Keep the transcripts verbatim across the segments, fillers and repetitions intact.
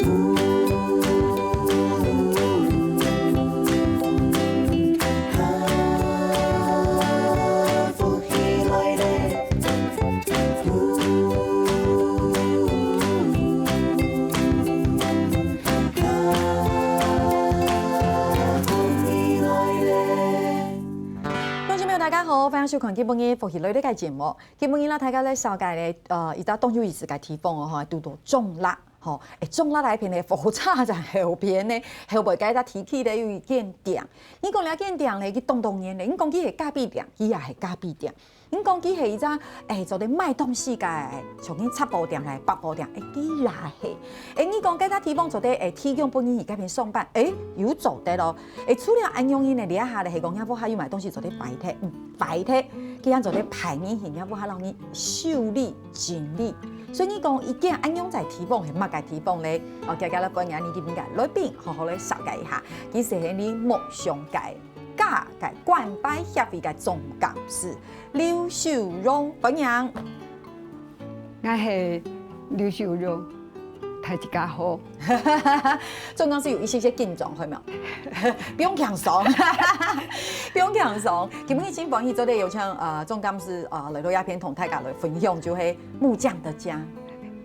福氣來了。觀眾朋友，大家好，歡迎收看今晡日福氣來了个節目。今晡日啦，大家來紹介个，呃，一隻當有意思个地方哦，吼，堵到種辣，吼，誒，種辣該片个火車站後片呢，後背該隻地鐵咧有一間店。你講這間店咧，佢當當年咧，你講佢係咖啡店，佢也係咖啡店。 你講佢係一隻，誒，做得賣東西个，像該雜貨店咧、百貨店，誒，佢也係。誒，你講該隻地方做得，誒，提供分人去該片上班，誒，有做得咯。誒，除了恁樣呢，這下咧係講，若屋下有賣東西做得擺攤，嗯，擺攤，佢還做得派人去，若屋下摎你修理、整理。所以你講一間恁樣个地方係麼个地方咧？哦，今日來分你今日个來賓，好好來紹介一下，佢係你木匠界 家个關懷協會个總幹事劉秀榮，歡迎。𠊎係劉秀榮，大家好。總幹事有一些些緊張，係無？不用緊張，不用緊張。今日真歡喜做得邀請，呃，總幹事，呃，來到這片同大家來分享，就係木匠的家。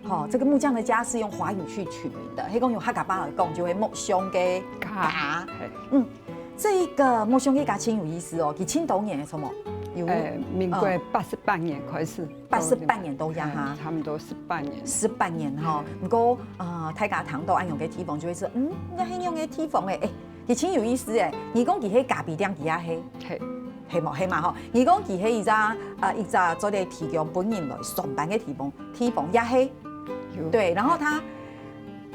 吼，這個木匠的家是用華語去取名的，係講用客家話來講，就係木匠个家。家。嘿。嗯， 這個木匠个家真有意思哦，佢盡多年个，什麼？有，呃，民國，嗯，八十八年開始，八十八年到這下。嗯，差不多十八年。十八年吼，嗯。毋過，呃，大家聽到恁樣个地方就會說，嗯，該係恁樣个地方誒，誒，佢真有意思誒。你講佢係咖啡店，佢也係，係。係無？係嘛吼？你講佢係一隻，呃，一隻做得提供分人來上班个地方，地方也係。有。對，然後佢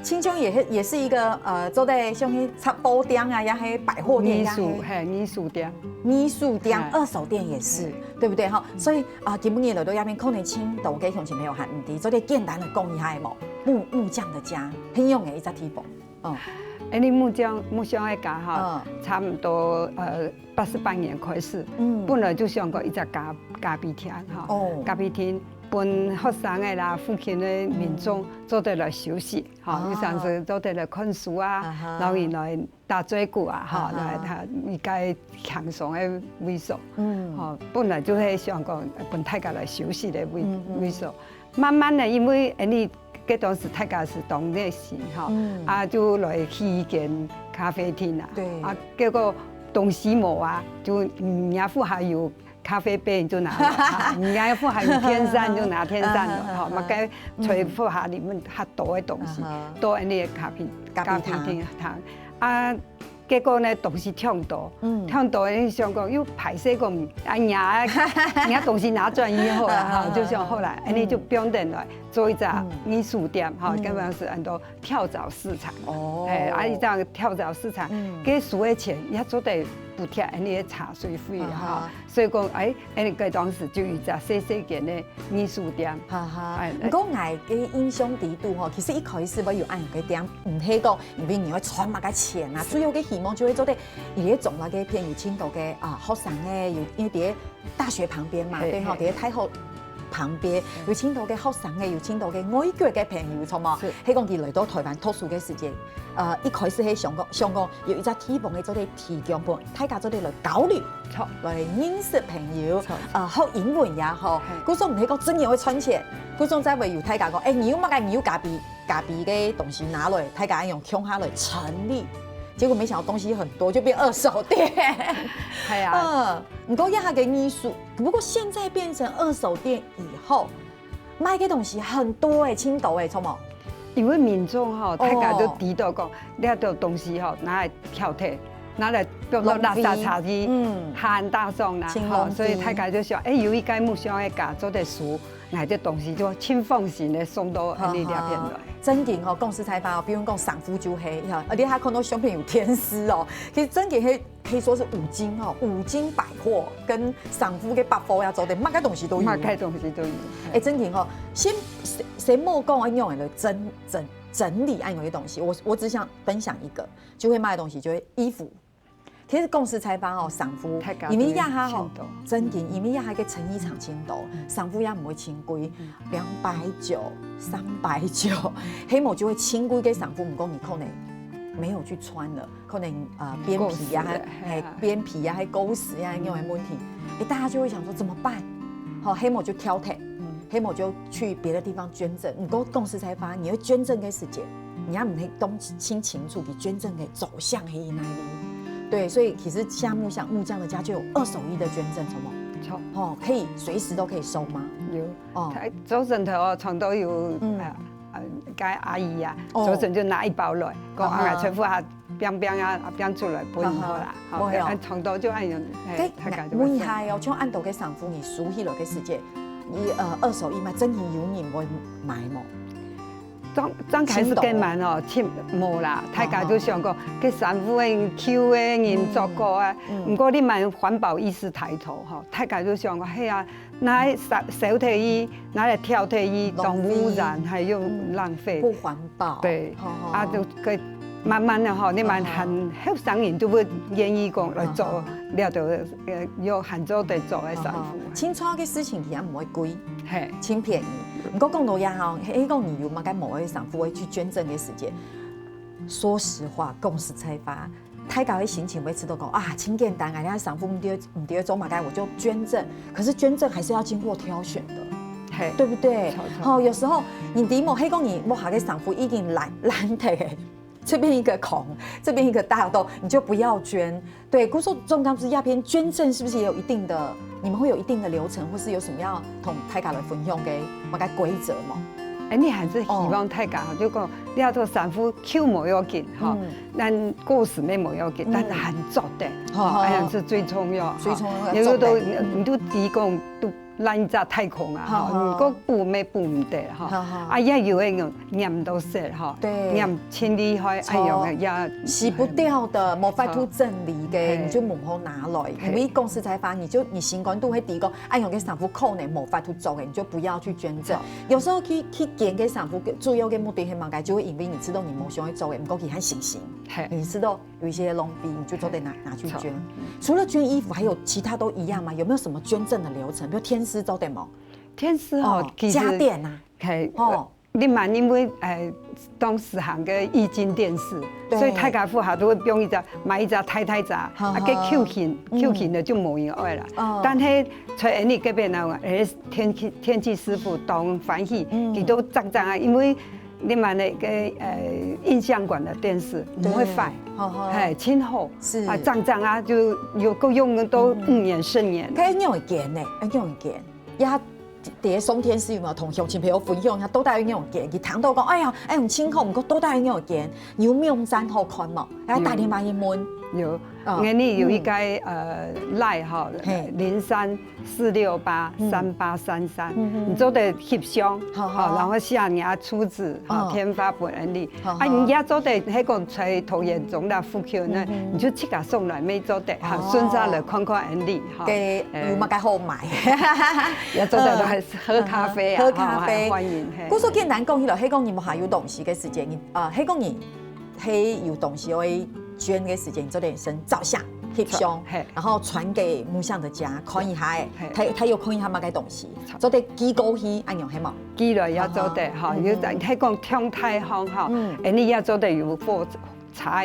親像也是，也是一個，呃，做得像該雜貨店啊，也係百貨店，藝術，也係嘿，藝術店。藝術店、嘿。二手店也是，嘿。對不對？哈，嗯。所以，啊，今晡日來到這片，可能盡多个鄉親朋友還毋知，做得簡單个講一下無？木，木匠的家，很有名个一隻地方。哦。哎，你木匠，木匠个家哈，嗯。差不多，呃，八十八年開始，嗯。本來就想講一隻咖，咖啡廳哈，哦。咖啡廳分學生个啦，附近个民眾嗯。做得來休息。 吼，啊。有當時做得來看書啊，啊哈。然後來打嘴鼓啊，吼，啊哈。來，來，一個輕鬆个位所。嗯。吼，本來就係想講，分大家來休息个位，嗯，嗯。位所。慢慢个，因為，哎，你，該當時大家係當熱心，吼，嗯。啊，就來起一間咖啡廳啊。對。啊，結果東西無啊，就，嗯，若屋下有 咖啡杯你就拿了，啊，你若屋下有電扇就拿電扇了，啊哈，吼，啊哈。嘛該揣屋下裡面較多个東西，啊哈。倒恁呢个咖啡，咖啡廳。咖啡廳。啊，結果呢，東西忒多，嗯。忒多，你想講又歹勢講，哎呀，你東西拿轉去好了，啊哈，哈，就想好了，哈，恁呢就變成來做一隻嗯。藝術店，吼，嗯。根本是很多跳蚤市場。哦。哎，啊，一隻跳蚤市場，嗯。該收个錢也做得補貼恁呢个茶水費，啊哈。吼。 所以講，哎，恁呢該當時就有一隻細細間个藝術店。哈哈，哎，毋過𠊎个印象裡肚吼，其實一開始會有恁樣个店，毋係講因為你愛賺麼个錢啊，主要个希望就係做得，因為種辣个片有盡多个，啊，學生个，有，因為在大學旁邊嘛，嘿，對吼，嘿。在大學旁邊，嗯。有盡多个學生个，有盡多个外國个朋友，著無？是。係講佢來到臺灣讀書个時間，呃，一開始係想講，想講有一隻地方个做得提供分大家做得來交流。 著。來認識朋友，著。呃，學英文也好，嘿。故所毋係講真个會賺錢，故所正會有大家講，哎，你有麼个，你有咖啡，咖啡个東西拿來，大家用共下來整理。結果沒想到東西很多，就變二手店。係啊。嗯，毋過這下个藝術，不過現在變成二手店以後， 賣个東西很多欸，盡多欸，著無？因為民眾吼，哦。大家都知道講，這兜東西吼，拿來挑剔，拿來放到垃圾車去，浪費。嗯。還大眾啦，吼，盡浪費。所以大家就想，哎，有一個木匠个家做得收，𠊎个東西就盡放心个送到恁呢這片來。哈哈。正經吼，講實在話哦，比如講衫褲就係，哈，而且還看到相片有天絲哦，其實正經係 可以說是五金哦，五金百貨跟商務个百貨呀，做得麼个東西都有。麼个東西都有。哎，正經哦，先，先，先莫講恁樣來整，整，整理恁樣个東西，我，我只想分享一個，就會賣的東西，就係衣服。其實講實在話哦，衫褲，大家因為這下吼都會穿到，真緊，因為這下个成衣廠真多，衫褲也毋會真貴，兩百九、三百九，係無就會真貴个衫褲，毋過你可能沒有去穿了，可能呃變皮啊，過時了哎係啊變皮啊，還過時啊，那種的問題，哎，大家就會想說怎麼辦？好，係無就挑剔，係無就去別的地方捐贈。毋過講實在話，你會捐贈个時節，你也毋會當清清楚佢捐贈个走向係哪裡。對，所以其實現在木匠木匠的家就有二手衣的捐贈，什麼？著，哦，可以隨時都可以收嗎？有。哦，佢早晨頭哦，穿到有嗯啊啊，該阿姨啊，哦早晨就拿一包來，講啊哈啊，全部啊，冰冰啊，冰出來分你好啦，啊哈無有好，啊，穿到就恁樣，該哎，大家就問一下哦，像恁多个衫褲，你收起來个時節，你呃二手衣嘛，真係有人會買無？剛剛開始跟蠻哦，盡無啦，大家都想講，該衫褲个舊个人做過啊，毋過你蠻環保意識抬頭吼，大家都想講，嘿啊，拿來燒燒忒去，拿來跳忒去，當污染還有浪費。不環保。對，好好啊，就可以慢慢的吼，你蠻很後生人就會願意講來做，了解呃，有很多得做个衫褲。清楚个事情其實毋會貴，嘿，真便宜。毋過講到這吼，迄講你有麼个無个衫褲會去捐贈个時節，說實話，講實在話，大家个心情會知道講啊，真簡單啊，人家衫褲毋知毋知做麼个，我就捐贈。可是捐贈還是要經過挑選的，嘿，對不對？沒錯吼，有時候你知無，迄講你無下个衫褲已經爛爛的，這邊一個孔，這邊一個大洞，你就不要捐。對，故所總幹事這邊捐贈是不是也有一定的？你們會有一定的流程，或是有什麼要同大家來分享个麼个規則嗎？哎，你還是希望大家吼，就講你要做衫褲舊無要緊吼，咱過時乜無要緊，但係還做得，好好哎呀，是最重要，最重要有時候都做得你都提供都爛一隻太空啊，好好吼，你个補乜補毋得吼，好好啊，也有那種染到色吼，對染盡厲害，哎呀，也洗不掉的，無法度整理个，嘿你就無好拿來。因為講實在話，你就你心肝肚會知講，哎，有个衫褲可能無法度做个，你就不要去捐贈。有時候去去捐个衫褲，主要个目的係麼个？就會因為你知道你無想要做个，毋過佢還新鮮，嘿，你知道有一些浪費，你就做得拿拿去捐。除了捐衣服，還有其他都一樣嗎？有沒有什麼捐贈的流程？比如天絲做得無？天絲吼哦，，其實家電啊，嘿，哦，你嘛因為誒當時行个液晶電視，對所以大家屋下都會用一隻買一隻大大隻，好啊，个舊型舊型的就無人愛啦。哦但係在𠊎這邊呢，誒天氣天氣師傅當歡喜，佢都正正啊，因為你買那個呃映像管的電視毋會壞，好好，嘿，真好，是啊，正正啊，就有夠用到五年十年。該用會捐呢，愛用會捐，呀。底下松天師有沒有同鄉親朋友分享一下，到底愛用捐？佢聽到講，哎呀，哎用辛苦，毋過到底愛用捐？你有網站好看無？還打電話去問。有，哦𠊎呢有一個呃Line哈嘿，零三四六八三八三三，你做得翕相，好好好，然後寫你个住址，哦好，電話分𠊎，好好啊，你也做得，迄個在桃園中壢附近呢，你就自家送來，乜做得，哈，哦順續來看看𠊎，哈，該有麼个好買？也做得來喝咖啡啊，喝咖啡哈，歡迎，嘿故所簡單講起來，迄講你無下有東西个時間，你啊，迄講你係有東西愛捐个時間，你做得先照相、翕相，嘿然後傳給木匠的家看一下，哎，嘿他他有看一下麼个東西，做得寄過去，恁樣係無？寄來也做得哈，有在，迄講暢銷行哈，嗯，𠊎也做得有貨車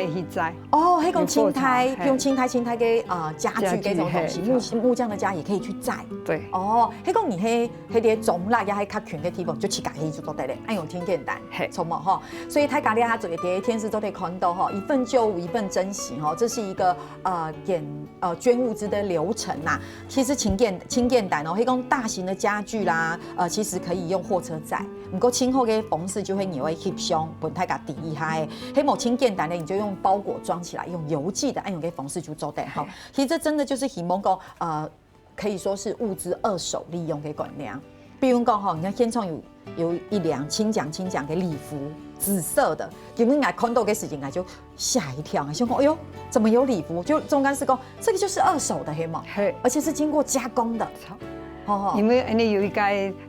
去載。哦，迄講清有貨車代，嘿用清代清代个啊家具家具這種東西，嘿木木匠的家也可以去載。對，哦，迄講你係係在中壢也係較近个地方，就自家去就做得咧，恁樣真簡單，嘿著無吼？所以大家咧，做一个天使做得看到吼，一份舊物一份珍惜吼，這是一個呃捐呃捐物資的流程啦。其實真簡真簡單哦，迄講大型的家具啦，呃，其實可以用貨車載，毋過盡好个方式就係你會翕相，分大家知一下个。迄無真簡單的，你就用包裹裝起來，用郵寄的，恁樣个方式就做得吼。其實真的就是希望講，呃，可以說是物資二手利用个觀念。比如講吼，你看現場有有一領清講清講个禮服，紫色的，因為𠊎看到个時間，𠊎就嚇一跳，想講，哎呦，怎麼有禮服？就總幹事講，這個就是二手的，係無？嘿而且是經過加工的，吼吼，因為𠊎有一個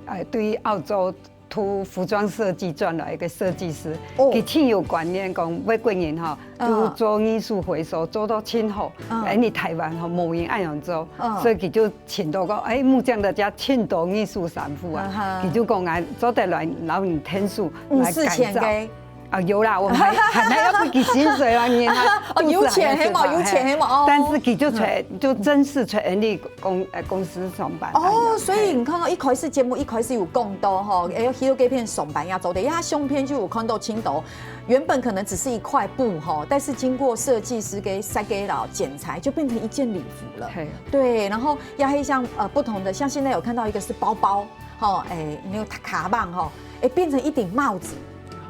呃對澳洲讀服裝設計轉來一個設計師，哦。佢盡有觀念講，外國人吼，嗯。都做藝術回收，做到盡好，嗯。哎，你台灣吼，無人恁樣做，嗯。所以佢就請到講，哎，木匠的家盡多藝術衫褲啊，嗯哼。佢就講啊，做得來，然後你天數來改造。五四千个。啊，有啦，我們還，還要不給薪水啊，你看他哦，肚子還要吃飯，有錢係無？有錢係無？哦。但是佢就在，嗯。就正式在人力公，呃，公司上班。哦，哎呀，所以你看到一開始節目一開始有講到吼，哎，去到該片上班呀，做得，因為他相片就有看到盡多，原本可能只是一塊布吼，但是經過設計師給設計了剪裁，就變成一件禮服了。嘿。對，然後也還像，呃，不同的，像現在有看到一個是包包，吼，哎，你有卡棒吼，哎，變成一頂帽子，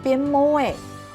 變帽哎，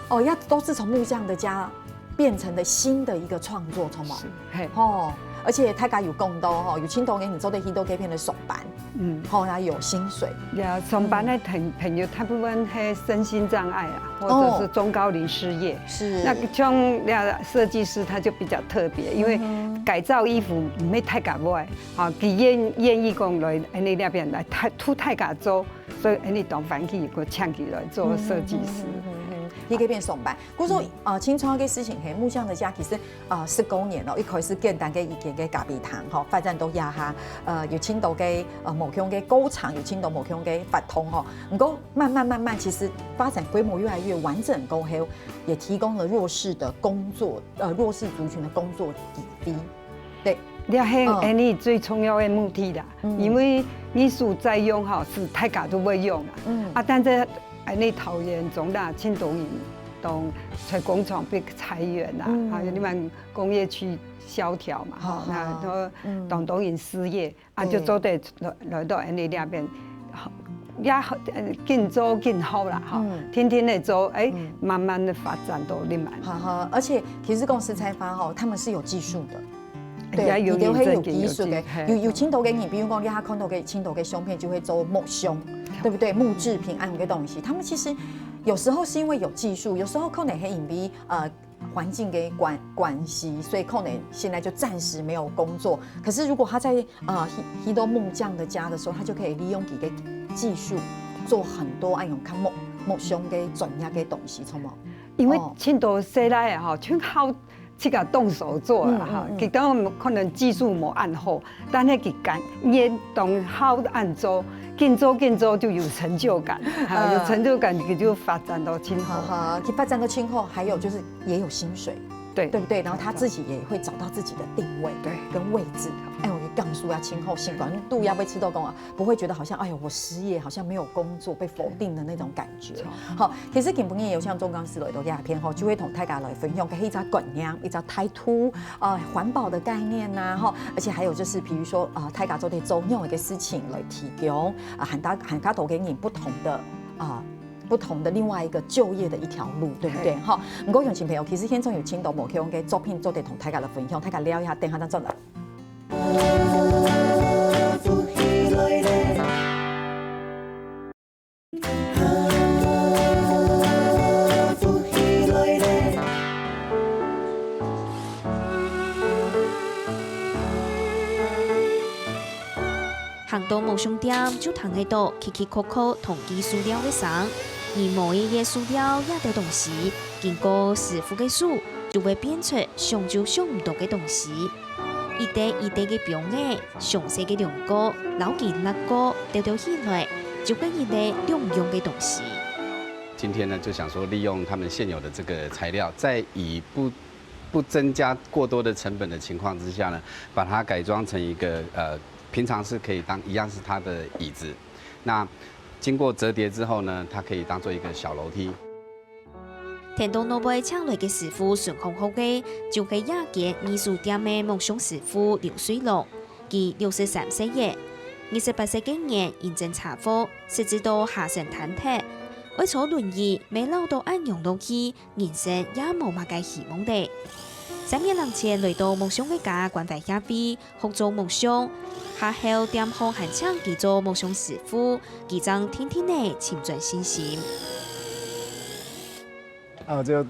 哦，也都是從木匠的家變成的新的一個創作，著無？是，嘿。吼，而且大家有講到吼，有盡多个人做得去到該片个上班，嗯。吼，那有薪水。呀，上班的朋，朋友大部分係身心障礙啊，或者是中高齡失業。哦。是。那像那設計師他就比較特別，因為嗯哼。改造衣服毋係大家會，啊，佢願，願意講來，恁呢這邊來，大，替大家做，所以恁呢當歡喜，佢請佢來做設計師。嗯哼哼哼哼哼，去該片上班。 故所，嗯。呃，青春个事情係木匠的家，其實，呃，十多年咯，一開始簡單个一間个咖啡廳吼，發展到這下，呃，有盡多个，呃，無共个高層，有盡多無共个活動吼。毋過慢慢慢慢，其實發展規模越來越完整過後，也提供了弱勢的工作，呃，弱勢族群的工作機會。對。這係嗯。恁呢最重要个目的啦。 嗯。因為藝術再用吼，是大家都會用啊。嗯。啊，但是恁呢桃園中壢盡多人都在工廠被裁員啦，嗯。啊，你們工業區蕭條嘛，吼，好，那都嗯。當多人失業，啊，對。就做得來，來到恁呢這邊，也，呃，緊做緊好啦，吼，嗯。天天的做，哎，嗯。慢慢的發展到恁呢。好，好，而且其實公司開發吼，他們是有技術的。 對，也有一定會有技術个，認證，有，有盡多个人，比如講，你看到个盡多个相片，就會做木箱，對不對？木製品恁樣个東西，他們其實有時候是因為有技術，有時候可能係因為，呃，環境个關，關係，所以可能現在就暫時沒有工作。可是如果他在，呃，去，去到木匠的家的時候，他就可以利用佢个技術做很多恁樣較木，木箱个專業个東西，著無？因為哦。盡多細倈仔吼，全靠 自家動手做啦，嗯，哈，嗯，嗯。佢當然可能技術無恁好，但係佢甘願當好恁做，緊做緊做就有成就感，哈，嗯。有成就感，佢就發展到盡好。哈哈，佢發展到盡好，還有就是也有薪水，對。對不對？然後他自己也會找到自己的定位，對。跟位置。哎，𠊎講書啊，盡好，心肝肚也會知道講啊，不會覺得好像，哎喲，我失業，好像沒有工作，被否定的那種感覺。 好，其實今晡日有請鍾講師來到這片吼，就會同大家來分享个一隻觀念，一隻態度，呃，環保的概念吶，吼，而且還有就是，比如說，呃，大家做得做仰般个事情來提供，啊，還較，還較多个人不同的，啊，不同的另外一個就業的一條路，對不對？哈，毋過鄉親朋友，其實現場有盡多無共个作品做得同大家來分享，大家尞一下，等下正轉來。 行到木匠店，就聽得到窸窸窣窣同鋸塑料个聲。而無一个塑料這兜東西，經過師傅个手，就會變出想就想毋到个東西。一垤一垤个標語， 詳細个兩角，摎佢搦過，兜兜起來，就係一垤兩樣个東西。今天呢，就想說利用他們現有的這個材料，在以不，不增加過多的成本的情況之下呢，把它改裝成一個，呃，平常是可以當，一樣是他的椅子。那經過摺疊之後呢，它可以當做一個小樓梯。 聽到外背請來个師傅順風好个，就係這間藝術店个木匠師傅劉瑞龍。佢六十三歲了，二十八歲該年因爭車禍，失智到下身癱瘥，愛坐輪椅，乜老到恁樣落去，人生也無麼个希望了。三年零前來到木匠个家關懷協會， 學做木匠，下後店方還請佢做木匠師傅，佢正定定仔尋轉信心。啊，就，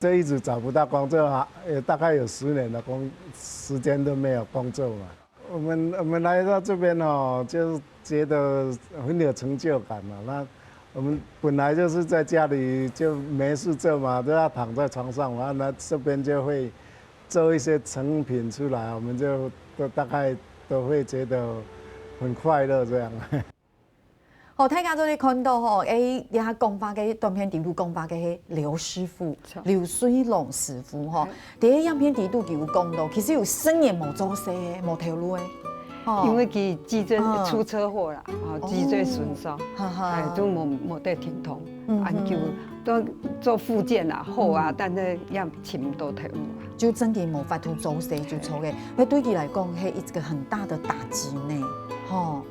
就一直找不到工作啊，也大概有十年的工，時間都沒有工作嘛。我們，我們來到這邊哦，就覺得很有成就感嘛。那我们本来就是在家里就没事做嘛，都要躺在床上嘛，那这边就会做一些成品出来，我们就都大概都会觉得很快乐这样。好，大家做得看到吼，誒，這下講話个短片底部講話个係劉師傅，劉水龍師傅吼。第一影片底肚佢有講到，其實有十年無做事，無頭路誒。因為佢脊椎出車禍啦，哦，脊椎損傷，哈哈，哎，都無無得停動，嗯，就都做復健啦，好啊，但是也尋毋到頭路啊，就真个無法度做事就錯个。那對佢來講，係一個很大的打擊呢，吼。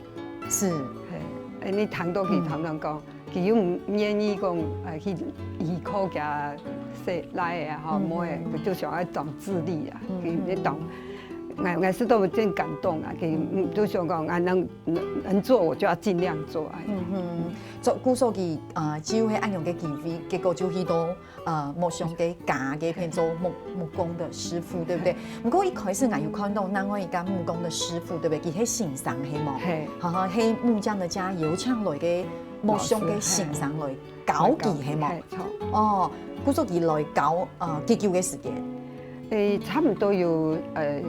是，嘿，你談到佢常常講，佢又毋願意講，呃，去依靠佢細倈仔吼，無誒，佢就想要當自立啊，佢你當，𠊎𠊎是都真感動啊，佢就想講，啊能能做我就要盡量做啊。嗯哼，做故所佢啊，只有係恁樣个機會，結果就去到 呃，木匠个家个變做木木工个師傅，對不對？毋過一開始𠊎有看到另外一個木工个師傅，對不對？佢係先生係無？係，哈哈，係木匠个家邀請來个木匠个先生來教佢係無？哦，故所佢來教呃幾久个時間？誒，差不多有呃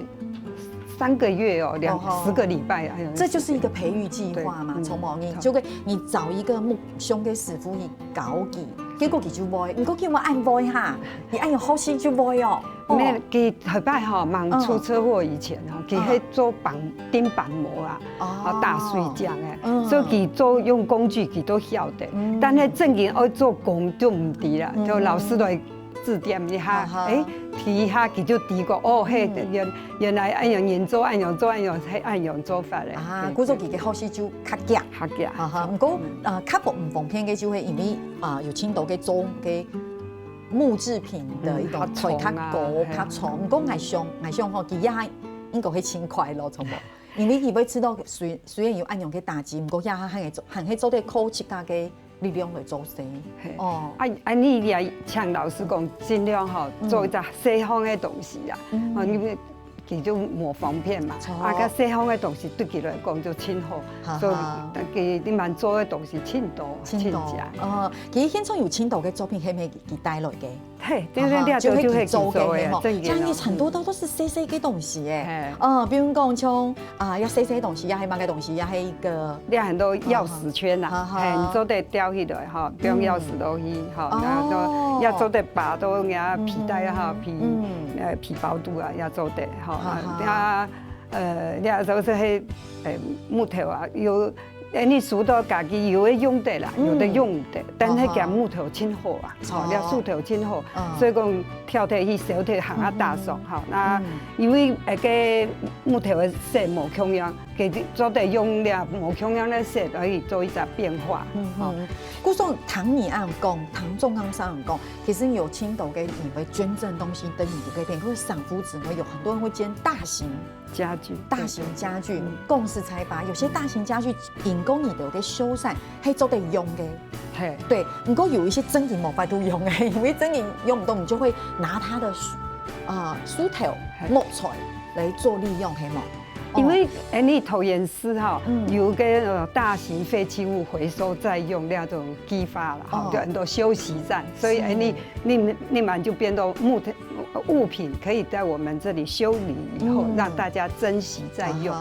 三個月哦，兩十個禮拜啊。這就是一個培育計劃嘛，從某你就跟你找一個木匠个師傅去 教佢，結果佢就會，毋過佢無恁會哈，佢恁樣好勢就會哦。那佢頭擺吼，吂出車禍以前吼，佢係做板釘板模啊，啊打水漿誒，所以佢做用工具佢都曉得，但係正經愛做工就毋知啦，就老師來指點一下，誒，提一下佢就知講，哦，嘿，原原來恁樣人做，恁樣做，恁樣係恁樣做法誒。啊，故所佢个好勢就較強。較強。哈哈，毋過呃，較無毋方便个就係因為 啊，有盡多个做个木製品个一種材料較高較重。毋過𠊎想，𠊎想吼，佢也應該會盡快樂，著無？因為佢會知道雖雖然有恁樣个打擊，毋過也還還還係做得靠自家个力量來做事。哦，啊啊，你也請老師講，盡量吼做一隻細項个東西啊，啊，因為 佢就無方便嘛。啊，該細項个東西對佢來講就盡好，所以佢你蠻做个東西盡多盡多。哦，其實現場有盡多个作品係毋係佢帶來个？嘿，對對對，就係佢做个，像你很多都都係細細个東西誒。嗯，比如講像啊，要細細个東西，也係麼个東西，也係一個，你很多鑰匙圈啊，嘿，你做得吊起來哈，用鑰匙落去哈，然後也做得把到人家皮帶哈，皮 呃皮包肚啊，也做得吼。啊，呃，你啊，就是迄，呃，木头啊，有，誒，你收到家己有个用得啦，有个用得，但迄个木头真好啊，吼，你树头真好，所以讲挑摕去烧摕行啊打爽吼。那因为迄个木头个色无共样， 佢做得用了無共樣个色可以做一隻變化。嗯，吼。故所聽你恁講，聽鍾先生恁講，其實有盡多个你會捐贈東西等於不會變，因為賞福紙會有很多人會捐大型家具，大型家具，公司才把有些大型家具引供你的个修缮，還做得用个。嘿，对，不过有一些真个无法度用个，因为真个用不动，你就会拿它的树啊树头、木材来做利用，系吗？因为哎，你桃园市哈，有个呃大型废弃物回收再用那种计划了哈，就很多休息站，所以哎，你你你们就变到木头物品可以在我们这里修理以后，让大家珍惜再用，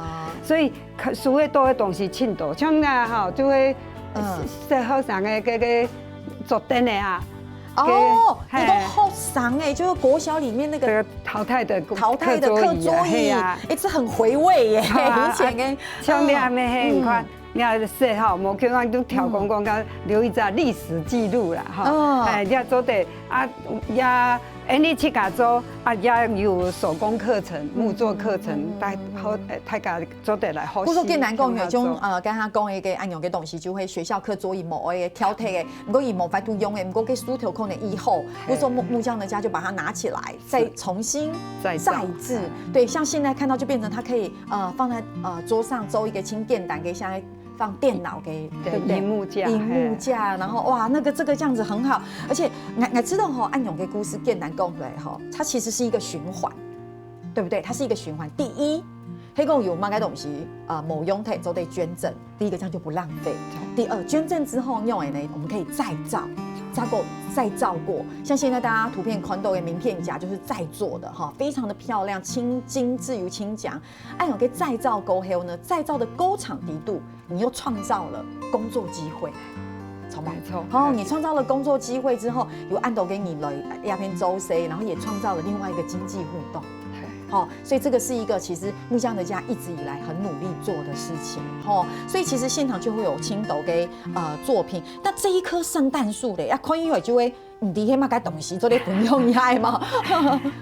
所以可所谓多的东西尽多，像那哈就会。 細学生个个个桌凳个啊。哦，你个学生哎，就是国小里面那个淘汰的淘汰的课桌椅，哎，这很回味耶，以前个。像你还没很快，你还是哈，我看看都跳光光，刚留一只历史记录了哈。哎，你要做得啊，呀，哎，你自家做啊，也有手工课程、木作课程，大好大家。 做得来好。不过简单讲，有种呃，刚刚讲一个按样个东西，就会学校课桌椅某个挑剔个，不过伊无法度用个，不过个书头可能以后，或者说木木匠的家就把它拿起来，再重新再再制。对，像现在看到就变成它可以呃放在呃桌上，做一个轻便当个，像放电脑个，对不对？荧幕架，荧幕架，然后哇，那个这个这样子很好，而且我我知道吼，按样个故事简单讲出来吼，它其实是一个循环。 对不对？它是一个循环。第一，係講有麼个東西啊，無用忒，做得捐贈。第一個，這樣就不浪費。第二，捐贈之後用的呢，我們可以再造，再過再造過。像現在大家圖片看到的名片夾就是再做的哈，非常的漂亮，輕精緻又輕強。恁樣个再造過後呢，再造的過程底肚，你又創造了工作機會。沒錯。哦，你創造了工作機會之後，有恁多个人來這片做事，然後也創造了另外一個經濟活動。好，所以這個是一個其實木匠的家一直以來很努力做的事情。吼，所以其實現場就會有青島的呃作品。那這一棵聖誕樹咧，啊，看以後就會毋知係麼个東西，做得分享一下嘛。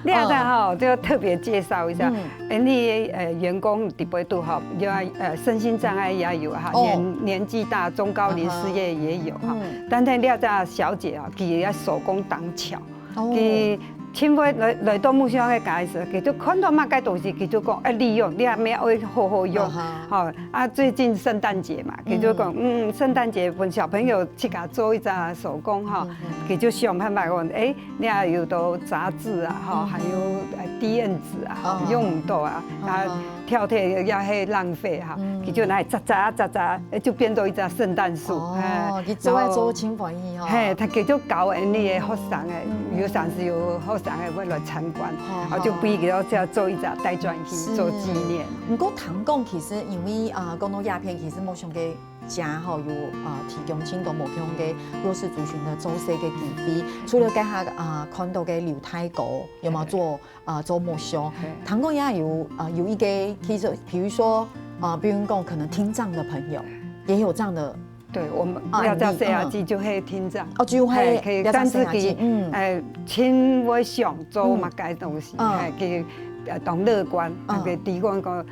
你這吼，就特別介紹一下，嗯，你呃員工底背肚吼，有啊呃身心障礙也有哈，哦，年年紀大，中高齡失業也有哈。但是你這小姐啊，佢个手工當巧，哦，佢 親會來來到木匠个家个時，佢就看到麼个東西，佢就講，哎，利用，你也愛好好用，吼。啊，最近聖誕節嘛，佢就講，嗯，聖誕節分小朋友自家做一隻手工哈，佢就想辦法講，哎，你也有到雜誌啊，哈，還有呃 D N 紙啊，用毋到啊，啊， 挑忒也係浪費哈，佢就拿來紮紮紮紮，就變做一隻聖誕樹。哦，佢做愛做盡歡喜吼。嘿，佢就教恁呢个學生个，有當時有學生个會來參觀，然後就分佢做一隻帶轉去做紀念。毋過聽講，其實因為啊，講到這片，其實木匠个家吼有啊提供盡多無共个弱勢族群个做事个機會，除了剛剛啊看到个劉大哥，有無做 啊，做木匠。聽講也有啊，有一個，其實比如說啊，比如講可能聽障的朋友也有這樣的。對，我們啊，要叫 C R G 就會聽障。哦，就會，但是佢嗯，哎，盡會想做麼个東西，哎，佢呃當樂觀，那個提供講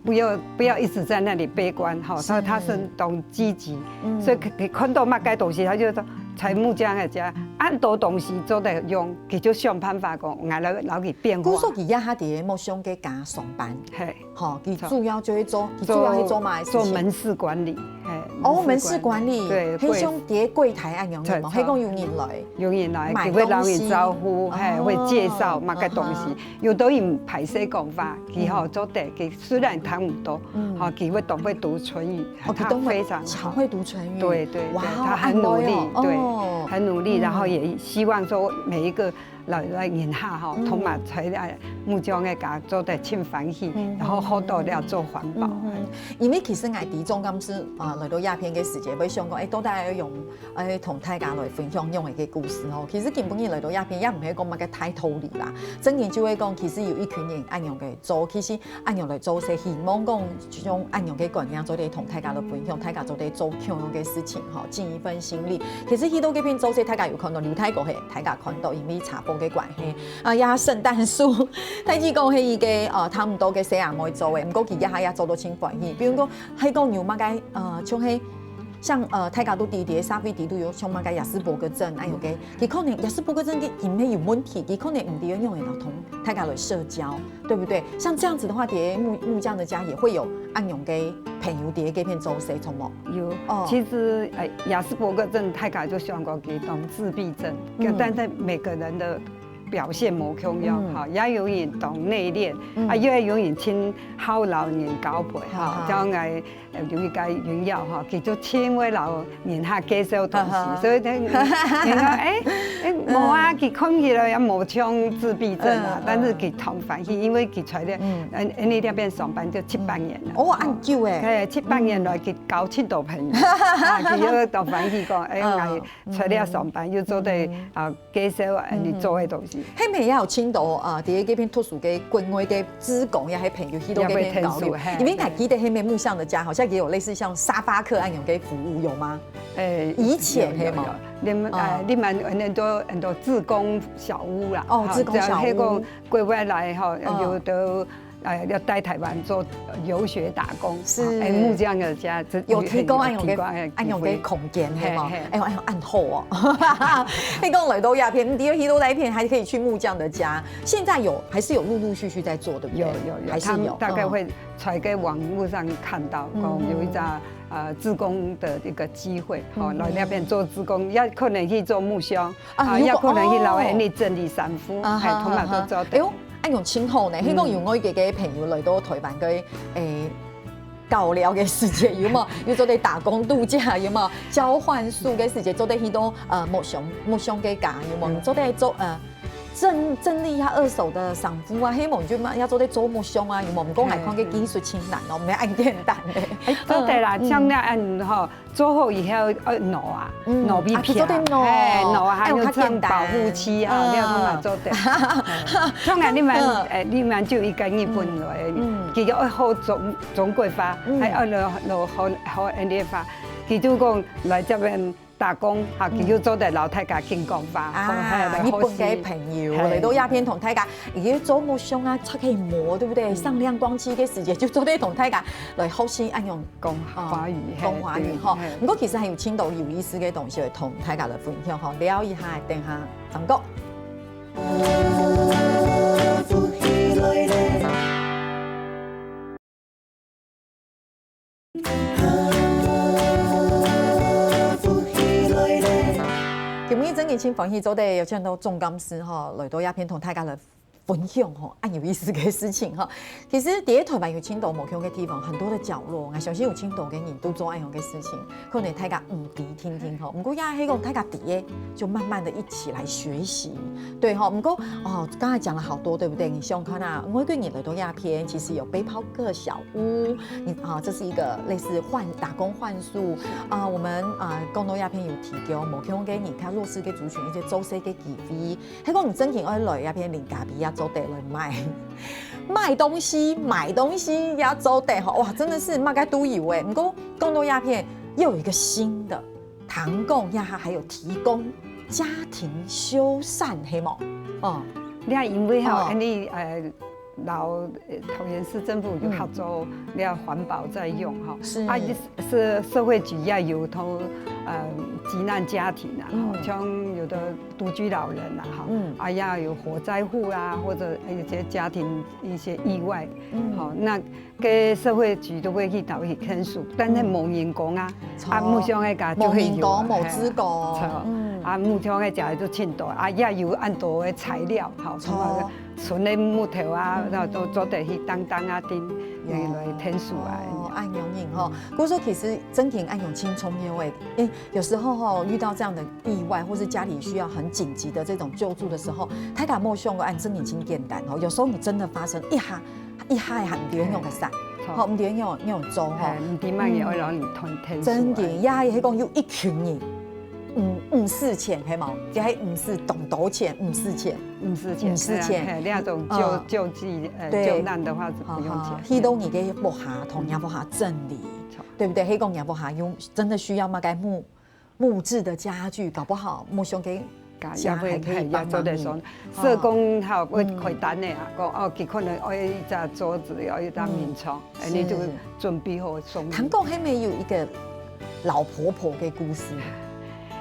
不要不要一直在那裡悲觀哈，所以他是當積極，所以佢看到麼个東西，他就說在木匠个家，恁多東西做得用，佢就想辦法講，𠊎來摎佢變化。故所佢也下底个木匠个家上班，嘿，吼，佢主要就會做，佢主要係做麼个事情？做門市管理，嘿，哦，門市管理，對，係像在櫃台恁樣个嘛，係講有人來，有人來，佢會摎你招呼，嘿，會介紹麼个東西，有的人歹勢講話，佢吼做得，佢雖然聽毋到，吼，佢會懂會讀唇語，哦，佢懂非常好，會讀唇語，對對對，他很努力，對，很努力，然後也希望說每一個 來來人客吼，同埋在木匠个家做得盡歡喜，然後好多了做環保。因為其實𠊎知總幹事啊來到這片个時節，會想講，哎，到底愛用，哎，同大家來分享用个故事吼。其實今晡日來到這片，也毋係講麼个大道理啦，真正就係講，其實有一群人恁樣个做，其實 恁樣來做事，希望講就像恁樣个觀念做得同大家來分享，大家做得做共樣个事情吼，盡一份心力。其實去到該片做事，大家有看到劉大哥係，大家看到因為插播个關係，啊，也聖誕樹，大致講係一個呃差毋多个細阿妹做个，毋過佢這下也做到盡歡喜。比如講，還講有麼个呃，像係像呃，大家都知在社會底肚有像麼个亞斯伯格症，還有个，佢可能亞斯伯格症个因為有問題，佢可能毋知用个腦通，大家來社交。 對不對？像這樣子的話，在木木匠的家也會有恁樣个朋友在該片做事，著無？有，哦，其實呃，亞斯伯格症大家就想講佢當自閉症，但是每個人的表現無共樣哈，也有人當內斂，啊，也有人盡好摎人交陪哈，像𠊎 呃，有一個雲耀哈，佢就盡會摎人客介紹東西，所以佢人講，哎哎，無啊，佢看起來也無像自閉症啊，但是佢當歡喜，因為佢在這，嗯，嗯，你這片上班就七八年了。哦，恁久欸。對，七八年來佢交盡多朋友，啊，佢又當歡喜講，哎，𠊎在這上班又做得啊 介紹啊，你做个東西。係毋係也有盡多啊，在該片讀書个國外个志工也係朋友去到該片交流？因為𠊎記得該片木匠的家好像也有類似像沙發客恁樣个服務，有嗎？哎，以前係嗎？你們呃，你們很多很多志工小屋啦，哦，志工小屋，國外來哈，有的 呃，要到臺灣做遊學打工，是，哎，木匠个家，有提供恁樣个恁樣个空間，係嗎？哎呦，哎呦，恁好哦！你講來到這片，你去到哪一片還可以去木匠的家？現在有還是有陸陸續續在做，對不對？有有有，還是有，大概會在該網路上看到，哦，有一家呃志工的一個機會，哦，來那邊做志工，也可能去做木匠，啊，也可能去摎人整理衫褲，哎，同樣都做得。哎呦，恁樣盡好呢，嗯。係講有外國个朋友來到台灣个，欸，搞尞个時節，有無？又做得打工度假，有無？交換宿个時節，做得去到，呃，木匠，木匠个家，有無？嗯。做得做，呃，整，整理一下二手个衫褲啊，係無？就嘛，也做得做木匠啊，有無？毋過𠊎看个技術盡難哦，嘿。毋係恁簡單个。欸，做得啦，嗯。像那恁吼， 做好以後愛挼啊，嗯，挼皮啊，啊，做得挼。嘿，挼啊，還有像保護漆啊，嗯。你看嘛做得。嗯。像啊，你們，嗯。欸，你們就一個日本來，嗯。佢个愛好中，中國話，嗯。還愛落，落好，好恁樣話，佢就講來這邊打工，哈，嗯。佢就做得摎大家緊講話，啊，講話來學習。日本个朋友，嘿。來到這片同大家，佢做木匠啊，漆个模，對不對？嗯。上亮光漆个時節，就做得同大家來學習，恁樣 講華語，哦，嘿，講華語吼。對，嘿。毋過其實還有盡多有意思个東西會同大家來分享吼，尞一下，等下轉過。今日真个盡歡喜做得邀請到總幹事吼，來到這片同大家來 分享吼，恁有意思个事情吼。其實在台灣有盡多無共个地方，很多的角落，𠊎相信有盡多个人都做恁樣个事情，可能大家毋知定定吼。毋過也係講大家知个，就慢慢的一起來學習，對吼。毋過哦，剛才講了好多，對不對？你想看啊，外國人來到這片，其實有背包客小屋，你啊，這是一個類似換，打工換宿啊。我們啊，講到這片有提供無共个人，較弱勢个族群一些做事个機會。 係講你正經愛來這片林家鼻也做得來買，買東西、買東西也做得吼，哇，真的是麼个都有欸。毋過講到這片，又有一個新的，聽講這下還有提供家庭修繕，係無？哦，你看，因為吼，哦。恁樣，呃， 摎，呃，桃園市政府有合作，嗯。了環保再用吼。是。啊，是社會局也有同，呃，急難家庭啊，吼，嗯。像有的獨居老人啊，吼，嗯。啊，也有火災戶啊，或者一些家庭一些意外，嗯。吼，那个社會局都會去到去看守，但是無人工啊，嗯。啊，無相个家就會有啊，無人工，無資格。嘿啊，著。嗯。啊，無相个家就盡多，啊，也有恁多个材料，吼，著。像那個 純个木頭啊，嗯。然後都做得去擔擔啊，釘，有。來，來𢯭手啊。哦，恁樣吼。嗯。故所其實正經恁樣盡重要欸。欸，有時候吼，遇到這樣的意外，或是家裡需要很緊急的這種救助的時候，大家莫想講恁正經盡簡單吼。有時候你真的發生一下，一下還毋知愛仰般个煞，嘿，著。吼，毋知愛仰，仰般做吼。嘿，毋知麼个會摎你𢯭，嗯。𢯭手啊。真的，也係講有一群人，嗯，毋使錢，係無？這還毋使當多錢，毋使錢。 毋使錢，毋使錢。嘿啊，嘿，這種救，嗯。救濟，呃，對。救難的話是不用錢。好，好，去到你个屋下，同若屋下整理，嗯。著。對不對？係講若屋下有，真的需要麼个木，木質的家具，搞不好木匠个家也會，家還可以幫忙你。嘿，也做得送。哦。社工吼，會開單个啊，嗯。講，哦，佢可能愛一隻桌子，愛一張眠床，嗯。哎，你就準備好送。是。聽講還有一個老婆婆个故事。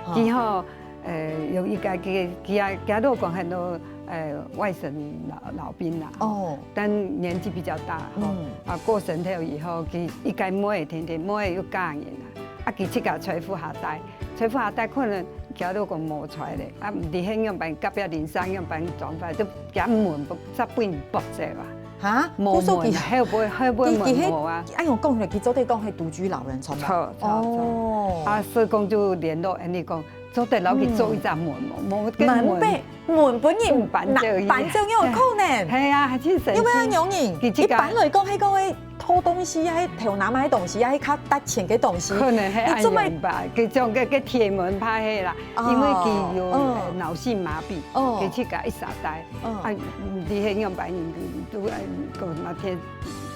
哦。佢吼， 呃，有一個佢，佢啊，佢老公很多，呃，外省老，老兵啦，吼。哦。但年紀比較大，吼。嗯。啊，過身頭以後，佢一個妹天天，妹又嫁人啦。啊，佢自家在屋下戴，在屋下戴可能佢老公無在咧，啊，毋知係仰般，隔壁鄰舍仰般裝法，就佢門不，煞分人剝走啊。哈？無門，故所佢，後尾，後尾門無啊。佢，佢係，哎喲，講起來，佢做得講係獨居老人，著無？著，著，著。哦。啊，社工就聯絡，恁呢講， 做得摎佢做一隻門無？嗯。無，該門，門分，門分人搬走去。拿，搬走有可能。嘿啊，還真神奇。因為恁樣人，佢自家，一般來講，該個會偷東西啊，偷拿麼个東西啊，該較值錢个東西。可能係恁樣吧，你做麼个，該種个，該鐵門怕係啦，哦，因為佢有，嗯。呃，腦性麻痺，哦。佢自家一儕戴，嗯。啊，毋知係仰般人，都，呃，講麼个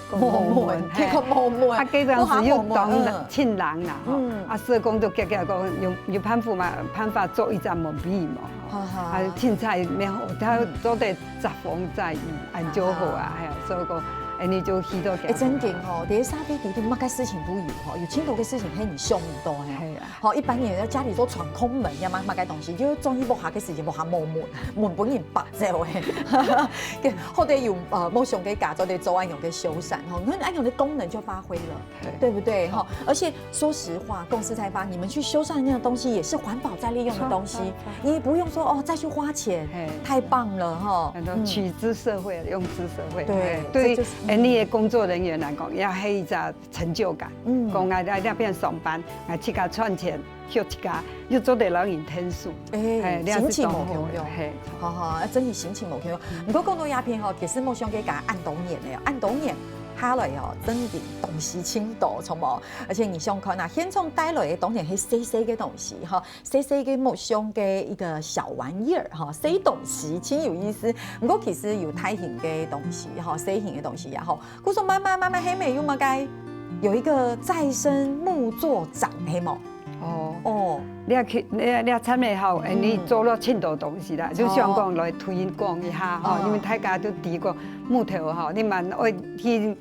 無門，無門，嘿。結果無門，啊，該當時又當，無門，嗯。親人啦，吼。嗯。啊，社工就遽遽講，有，有辦法嘛，辦法做一隻門畀佢無，吼。哈哈。啊，凊彩無好，佢做得遮風遮雨，恁就好啊，啊哈。嘿，所以講，恁呢就去到。哎，真个吼，在社會裡肚，麼个事情都有吼，有盡多个事情係你想毋到个。係啊。吼，一般人在家裡都闖空門，也麼个東西，就轉去屋下个時節，屋下無門，門分人拔走个。或者有呃，無想个家做得做恁樣个修繕吼，你看恁樣个功能就發揮了。 對不對？哈，而且說實話，公司才发，你们去修缮那个东西也是环保再利用的东西，你不用说哦再去花钱，太棒了哈。很多取之社会，用之社会。对，对，就是你的工作人员来讲，也係一个成就感。嗯，讲啊，在那边上班，啊，自家赚钱，休自家，又做得让人天数。哎，心情无共样。嘿，好好，真的心情无共样。不过讲到鸦片哦，其实莫想个讲恁多年了，恁多年。 下來哦，真个東西盡多，著無？而且你想看啊，現場帶來个當然係細細个東西哈，細細个木箱个一个小玩意兒哈，細東西盡有意思。毋過其實有大型个東西哈，細型个東西也好，故所慢慢慢慢，後面有麼个有一个再生木作展，係無？ 哦，哦，你也去，你也，你也參與好，哎，你做了盡多東西啦，就想講來推廣一下吼，因為大家都知講木頭吼，你嘛愛去，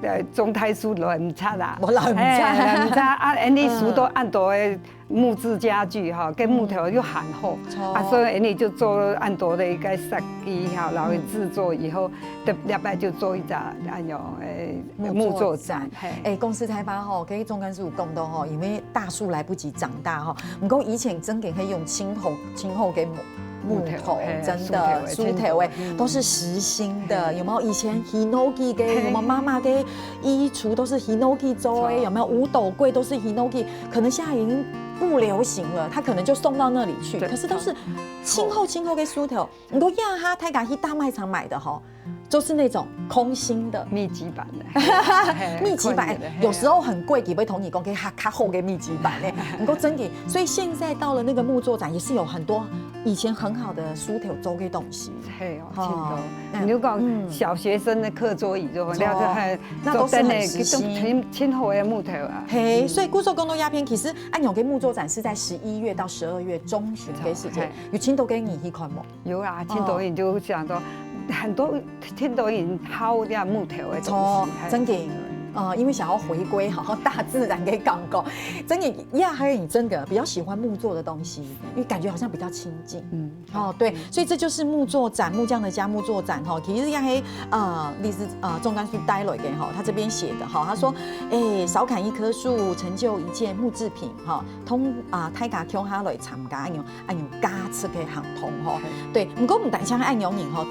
呃，種大樹來毋差啦，無啦毋差，哎，來毋差啊，哎，你收到恁多个木質家具吼，跟木頭又很好，啊，所以你就做恁多个一个設計哈，然後製作以後，這禮拜就做一隻，哎喲，哎，木作展，嘿。哎，公司開發吼，跟鍾幹事有講到吼，因為 大樹來不及長大哈。毋過以前真个係用盡好盡好个木木頭，真的，樹頭欸，都是實心的，有沒有？以前hinoki个，有沒有？媽媽个衣櫥都是hinoki做的，有沒有？五斗櫃都是hinoki，可能現在已經不流行了，它可能就送到那裡去。可是都是盡好盡好个樹頭。毋過這下大家去大賣場買的吼， 就是那種空心的，密集版的，密集版，有時候很貴，佢會同你講，給他較好个密集版呢。能夠真的，所以現在到了那個木作展，也是有很多以前很好的書頭做个東西。係哦，真的。你就講小學生的課桌椅就，那就很，那都是很實心，挺好的木頭啊。嘿，所以故所講到鴉片，其實恁樣个木作展是在十一月到十二月中旬个時間，有盡多个人去看無？ 有啊，盡多人就想說，很多盡多人好這木頭的東西，真的，呃，因為想要回歸哈大自然个感覺，真的，亞黑你真的比較喜歡木做的東西，因為感覺好像比較親近。嗯，哦，對，所以這就是木作展，木匠的家木作展哈。其實亞黑呃，你是呃，鍾幹事帶來个哈，他這邊寫的哈，他說，哎，少砍一棵樹，成就一件木製品哈，通啊，大家共下來參加恁樣 恁樣加持个行動吼。對，毋過毋單淨恁樣人吼，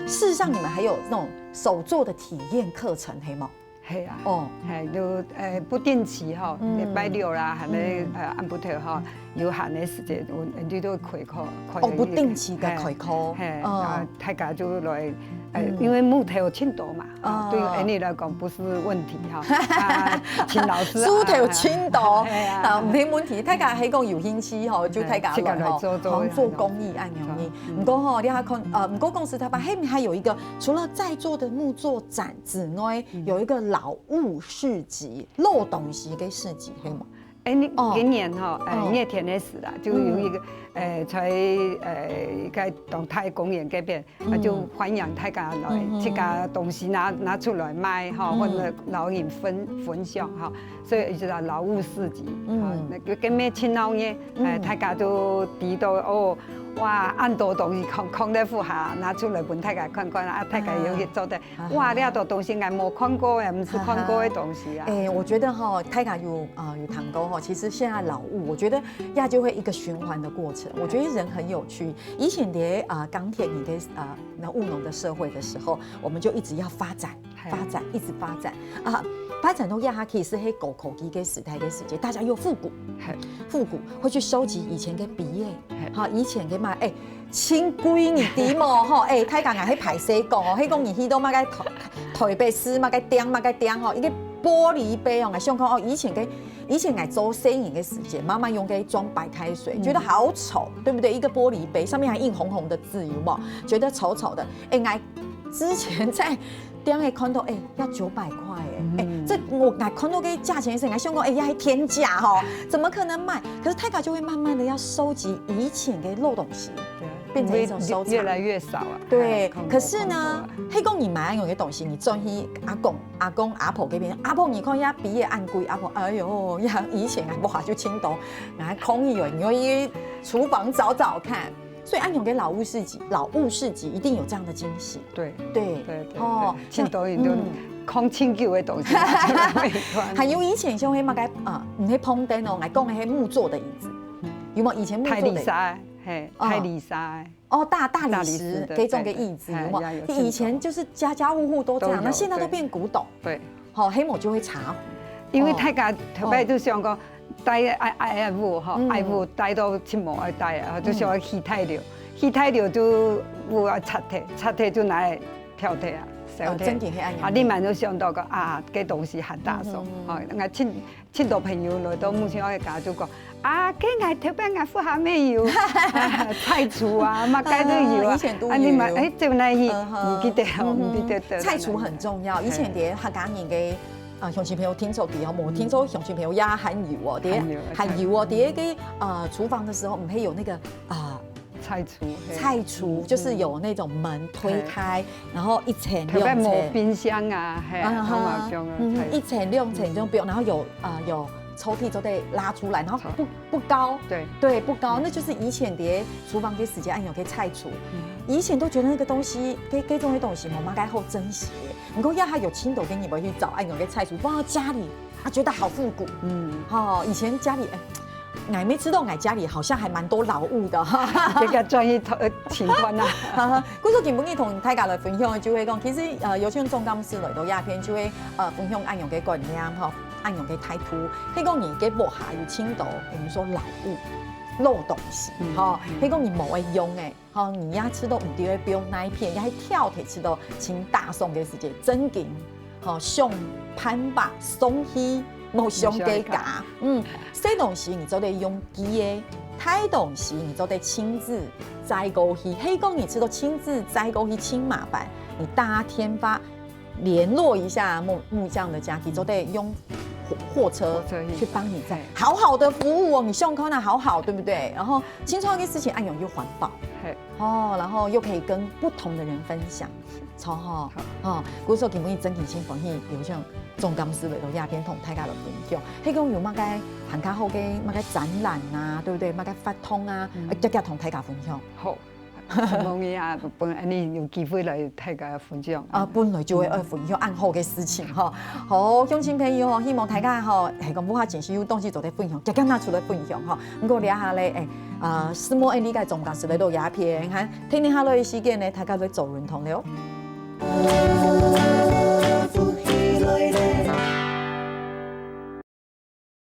事實上你們還有那種手作的體驗課程，係無？係啊，哦，係，就呃不定期吼，禮拜六啦，還有呃暗晡頭吼，有閒个時間，有你都開課，開哦，不定期个開課，係，啊，大家就來，呃，因為木頭有盡多嘛， 啊，對於Annie來講不是問題哈。啊，請老師啊，書頭盡多，啊，無問題。大家係講有興趣吼，就大家來吼，好像做公益恁樣呢。毋過吼，你還看，呃，毋過公司他辦，後面還有一個，除了在座的木作展之外，有一個老物市集，老東西个市集，係無？ 哎，你今年吼，哎，熱天个時啦，就有一個，哎，在哎該東大公園該邊，啊，就歡迎大家來，自家東西拿拿出來賣吼，或者老人分分享吼，所以就叫老物市集，啊，那個跟面親鬧熱，哎，大家都知道哦，哇，恁多東西空空在屋下，拿出來分大家看看啊，大家有去做的，哇，這多東西𠊎無看過誒，毋識看過个東西啊。哎，我覺得吼，大家有 啊，有談過吼，其實現在老物，我覺得也就會一個循環的過程。我覺得人很有趣。以前的啊，鋼鐵你的啊，那務農的社會的時候，我們就一直要發展，發展，一直發展啊，發展到這下其實係高科技个時代个時節，大家又復古，復古會去收集以前个筆耶，哈，以前个嘛，哎， 盡貴你知無吼？哎，大家𠊎係歹勢講哦，係講你去到麼个台台北市麼个店麼个店吼，一個玻璃杯哦，𠊎想講哦，以前个以前𠊎做生意个時間，媽媽用个裝白開水，覺得好醜，對不對？一個玻璃杯上面還印紅紅的字，有沒有？覺得醜醜的。哎，𠊎之前在 店个看到，哎，要九百塊哎，哎，這𠊎𠊎看到个價錢時，𠊎想講，哎呀，還天價吼，怎麼可能買？可是大家就會慢慢的要收集以前个老東西。對啊，變成一種收藏。因為越來越少啊。對，哎，可是呢，看不到了。係講你買恁樣个東西，你轉去阿公、阿公、阿婆該片，阿婆你看這杯仔恁貴，阿婆，哎喲，以前啊，哇，就盡多，拿來抗議哦，你要去廚房找找看。所以恁樣个老物市集，老物市集一定有這樣的驚喜。對，對，對，對，哦，對，盡多人就，嗯。看盡久个東西，就買轉來。還有以前像該麼个啊，毋係膨凳哦，𠊎講个係木座的椅子，有無？以前木座的椅子。大理石，嘿，哦。大理石。 哦，大，大理石，大理石的，該種个椅子，對，對，有無？哎，呀，有以前就是家家戶戶都這樣，都有，那現在都變古董。對。對。好，係無就會茶壺。因為大家特別就想講，哦。戴愛，愛，愛屋吼，嗯。愛屋戴到盡無愛戴啊，就想要起大樓，起大樓就屋要拆忒，拆忒就拿來漂忒啊，燒忒。哦，真的係恁樣。啊，你嘛就想到講啊，該東西還打爽，嗯，嗯，嗯。吼，該盡 盡多朋友來到木匠个家就講，啊，該𠊎頭擺𠊎屋下乜有菜櫥啊，麼个都有啊。啊，以前都有。啊，你嘛，哎，走哪去？嗯哼。毋記得哦，嗯哼。毋記得，對，菜櫥很重要，對。以前在客家人个，啊，鄉親朋友聽說知哦，無聽說鄉親朋友也還有哦，在，還有，還有哦，在該个，呃，廚房的時候，毋係有那個，啊， 菜櫥，嘿。菜櫥就是有那種門推開，嘿。然後一層、特別無兩層。冰箱啊，嘿，嗯哼，好嘛，這樣啊，嗯哼，菜櫥。一層、兩層這種不用，然後有，呃，有抽屜都得拉出來，然後不，抽。不高，對。對，不高，那就是以前在廚房个時間，哎，有个菜櫥。嗯。以前都覺得那個東西，該，該種个東西，無麼个好珍惜的。毋過這下有盡多个人會去找，哎，有个菜櫥，哇，家裡，啊，覺得好復古。嗯。吼，以前家裡，哎， 𠊎乜知道𠊎家裡好像還蠻多老物的哈。這個轉去，呃，情況啊。故所今晡日同大家來分享个就係講，其實，呃，有像總幹事來到這片，就係，呃，分享恁樣个觀念吼，恁樣个態度。係講你个屋下有盡多，比如說老物、老東西，嗯，吼，嗯。係講你無愛用个， 吼，你也知道毋知愛放哪片，也係挑忒知道盡打爽个時節，正經，吼，想辦法送去，無想該家。無想該家。嗯，細東西你做得用寄个，大東西你做得親自載過去。係講你知道親自載過去盡麻煩，你打電話 聯絡一下木，木匠的家，佢做得用貨，貨車貨車去。去幫你載。嘿。好好的服務哦，你想看啊，好好，對不對？然後，盡重要个事情，恁樣又環保。嘿。哦，然後又可以跟不同的人分享，著吼。好。哦，故所今晡日真心歡喜，有像總幹事來到這片同大家來分享。係講有麼个還較好个，麼个展覽啊，對不對？麼个活動啊，嗯。呃，遽遽同大家分享。好。 希望你啊，本，你有機會來大家分享。啊，本來就會愛分享恁好个事情吼。好，鄉親朋友吼，希望大家吼，係講屋下真係有東西做得分享，遽遽拿出來分享吼。毋過這下咧，誒，啊，承蒙𠊎个總幹事來到這片，哈，聽聽下來个時間呢，大家來做運動了。